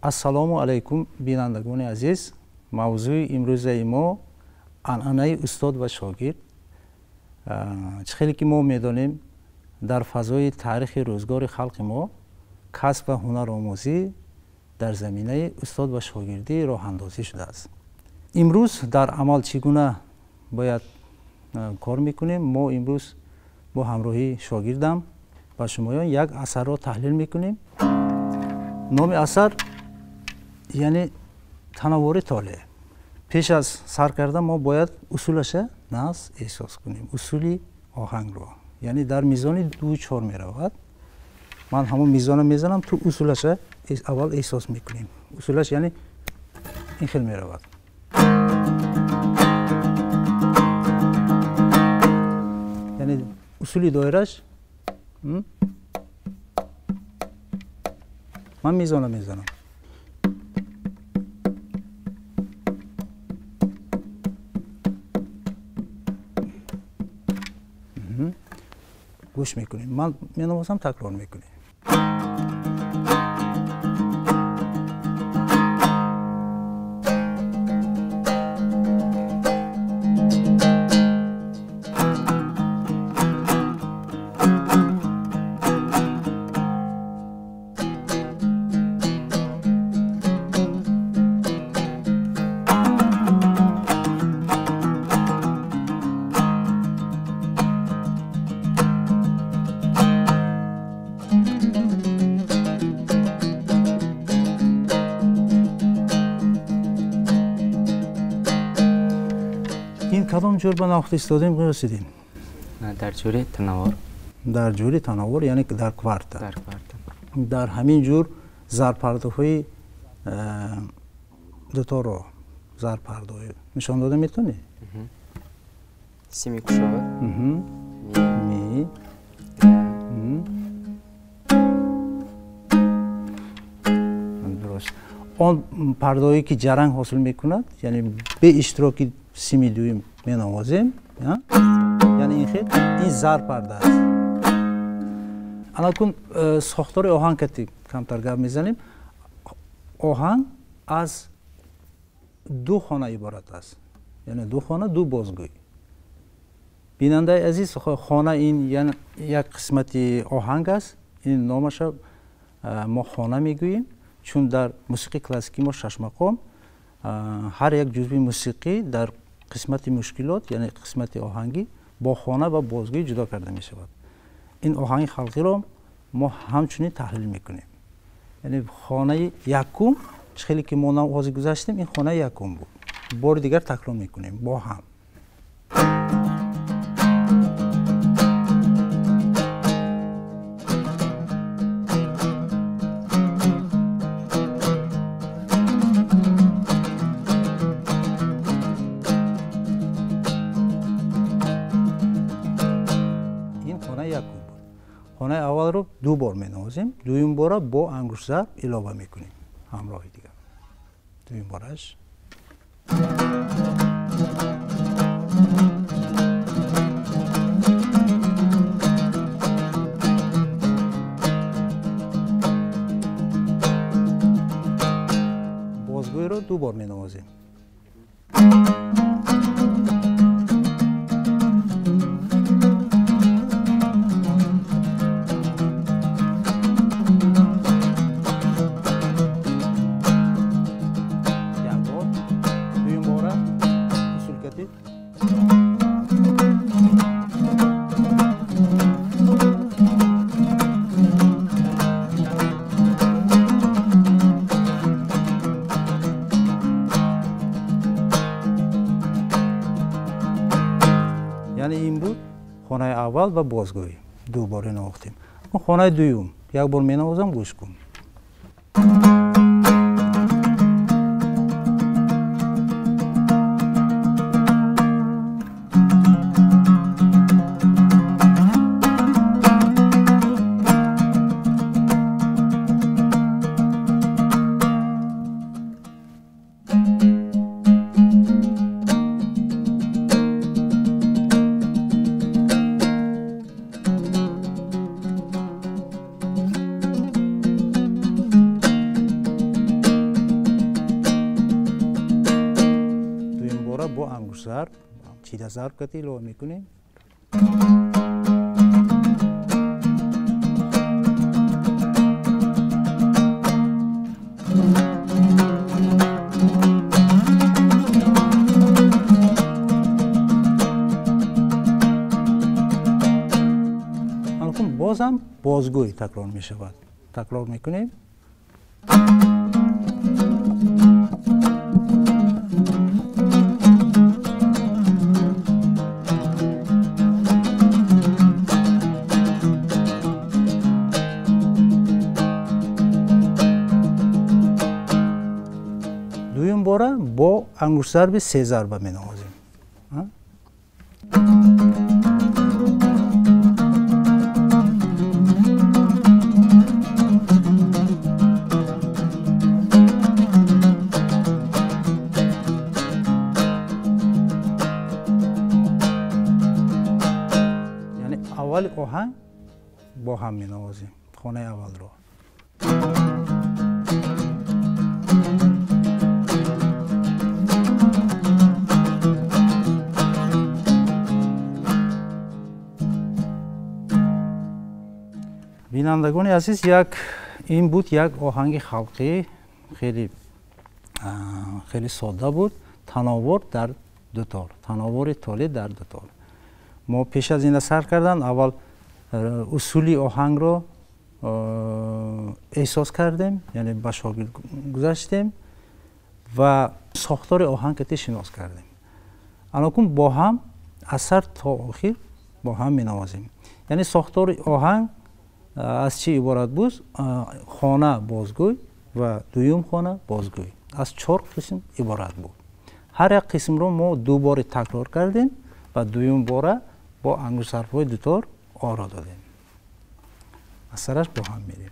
Ассалому алайкум, бинандагони азиз. Мавзӯи имрӯзаи мо анъанаи устод ва шогирд. Чӣ хеле ки мо медонем, дар фазои таърихи рӯзгори халқи мо касб ва ҳунаромӯзӣ дар заминаи устод ва шогирдӣ роҳандозӣ шудааст. Имрӯз дар амал чӣ гуна бояд кор мекунем? Мо имрӯз бо ҳамроҳии шогирдам ба шумоён як асарро таҳлил мекунем. Номи асар яъне танаввури толеъ. Пеш аз сар кардан мо бояд усулаша нағз эҳсос кунем, усули оҳангро. Яъне дар мизони 2-4 меравад. Ман ҳамон мизона мезанам, ту усулаша аввал эҳсос мекунем. Усулаш яъне ин хел меравад. Яъне усули доираш ман мизона мезанам. Гӯш мекунем. Ман менавозам, такрор мекунем. Кадом ҷур ба навохта истодем, Ғиёсиддин? Дар ҷури танаввур. Дар ҷури танаввур, яъне дар кварта. Дар кварта. Дар ҳамин ҷур зарпардоҳои дуторо зарпардоҳо нишон дода метавонӣ? Сими кушод. Ми. Дуруст. Он пардоҳое ки ҷаранг ҳосил мекунад, яъне бе иштироки сими дуюм менавозем, яъне ин хел ин зарпарда аст. Анакун сохтори оҳанг кати камтар гап мезанем. Оҳанг аз ду хона иборат аст, яъне ду хона, ду бозгӯй. Бинандаи азиз, хона ин як қисмати оҳанг аст. Ин номаша мо хона мегӯем, чун дар мусиқии классикӣ мо шашмақом ҳар як ҷузъи мусиқӣ дар қисмати мушкилот, яъне қисмати оҳангӣ бо хона ва бозгӯӣ ҷудо карда мешавад. Ин оҳанги халқиро мо ҳамчунин таҳлил мекунем. Яъне хонаи якум, чӣ хеле ки мо ҳозир гузаштем, ин хонаи якум буд. Бори дигар такрор мекунем бо ҳам. Хонаи аввалро ду бор менавозем, дуюм бора бо ангуштзарб илова мекунем ҳамроҳи дигар. Дуюм бораш бозгӯйро ду бор менавозем. Яъне ин буд хонаи аввал ва бозгӯӣ. Ду бор навохтем. Хонаи дуюм як бор менавозам, гӯш кун. ангуштзарб, чидазарб кати илова мекунем. Бозам бозгӯй такрор мешавад. Такрор мекунем. Дуюм бора бо ангуштзарби се зарба менавозем. Аввали оҳанг бо ҳам менавозем, хонаи аввалро. Бинандагони азиз, ин буд як оҳанги халқӣ, хеле содда буд. Тановор дар дутор, тановори толӣ дар дутор. Мо пеш аз ин сар кардан аввал усули оҳангро эҳсос кардем, яъне ба шогирд гузаштем ва сохтори оҳанг кати шинос кардем. Анокун бо ҳам аз сар то охир бо ҳам менавозем. Яъне сохтори оҳанг аз чӣ иборат буд? Хона бозгӯй ва дуюм хона бозгӯй. Аз 4 қисм иборат буд. Ҳар як қисмро мо ду бори такрор кардем ва дуюм бора бо ангуштзарбҳои дутор оро додем. Аз сараш бо ҳам мерем.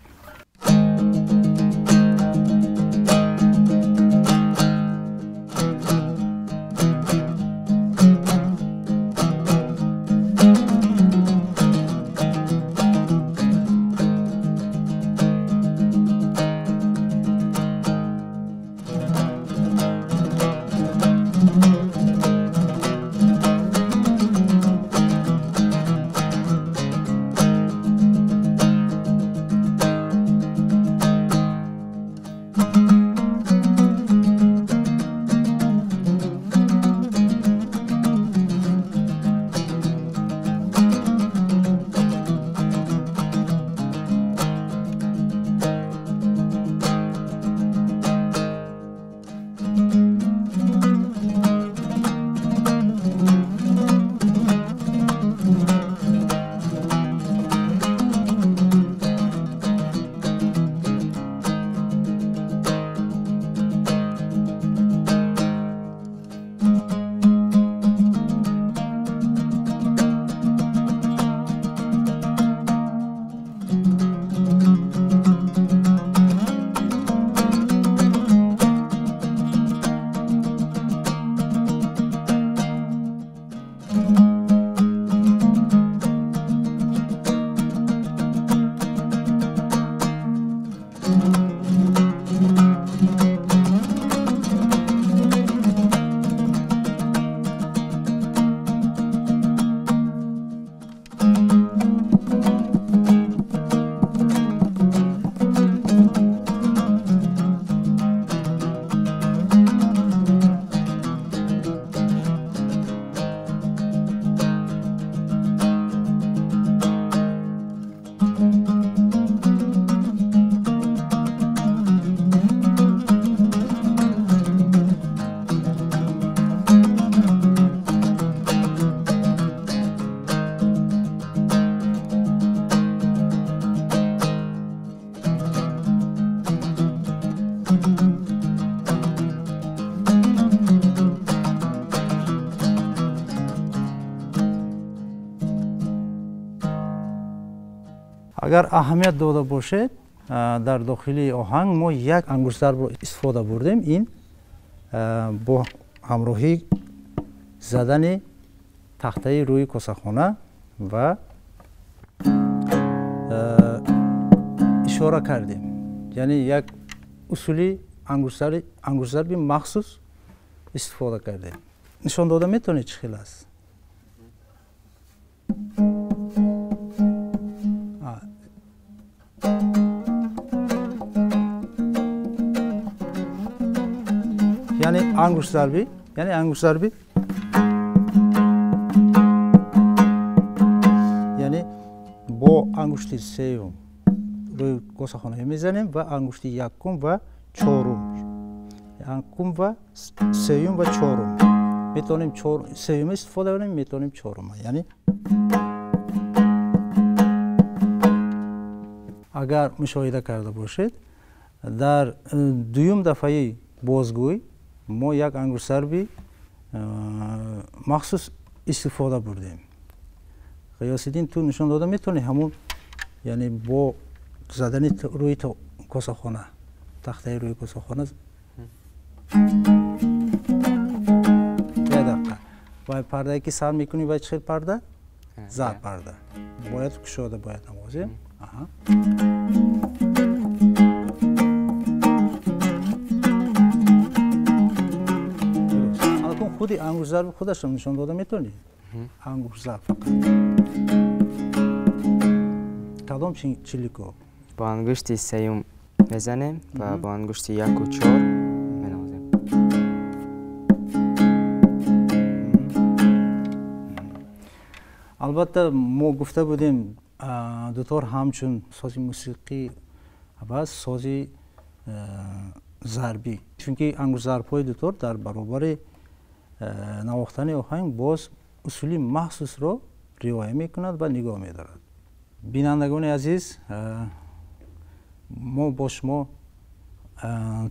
Агар аҳамият дода бошед, дар дохили оҳанг мо як ангуштзарбро истифода бурдем. Ин бо ҳамроҳӣ задани тахтаи рӯи косахона ва ишора кардем. Яъне як усули ангуштзарби махсус истифода кардем. Нишон дода метавонед чӣ хел аст? Яъне ангуштзарбӣ, яъне ангуштзарбӣ, яъне бо ангушти сеюм рӯи косахона мезанем ва ангушти якум ва чорум, якум ва сеюм ва чорум. Метавонем сеюм истифода барем, метавонем чорума. Яъне агар мушоҳида карда бошед, дар дуюм дафъаи бозгӯй мо як ангуштзарби махсус истифода бурдем. Ғиёсиддин, ту нишон дода метавонӣ ҳамун, яъне бо задани рӯи косахона, тахтаи рӯи косахона? Як дақиқа. Вай пардае ки сар мекунӣ, вай чӣ хел парда? Зар парда. Бояд кушода бояд навозем. Худи ангуштзарби худашро нишон дода метавонӣ? Ангуштзарб фақат. Кадом чилико? Бо ангушти сеюм мезанем ва бо ангушти яку чор менавозем. Албатта, мо гуфта будем, дутор ҳамчун сози мусиқӣ ва сози зарбӣ, чунки ангуштзарбҳои дутор дар баробари навохтани оҳанг боз усули махсусро риоя мекунад ва нигоҳ медорад. Бинандагони азиз, мо бо шумо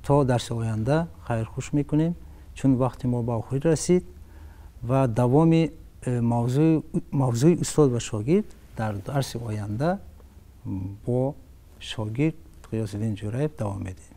то дарси оянда хайрхуш мекунем, чун вақти мо ба охир расид ва давоми мавзӯи устод ва шогирд дар дарси оянда бо шогирд Ғиёсиддин Ҷӯраев давом медиҳем.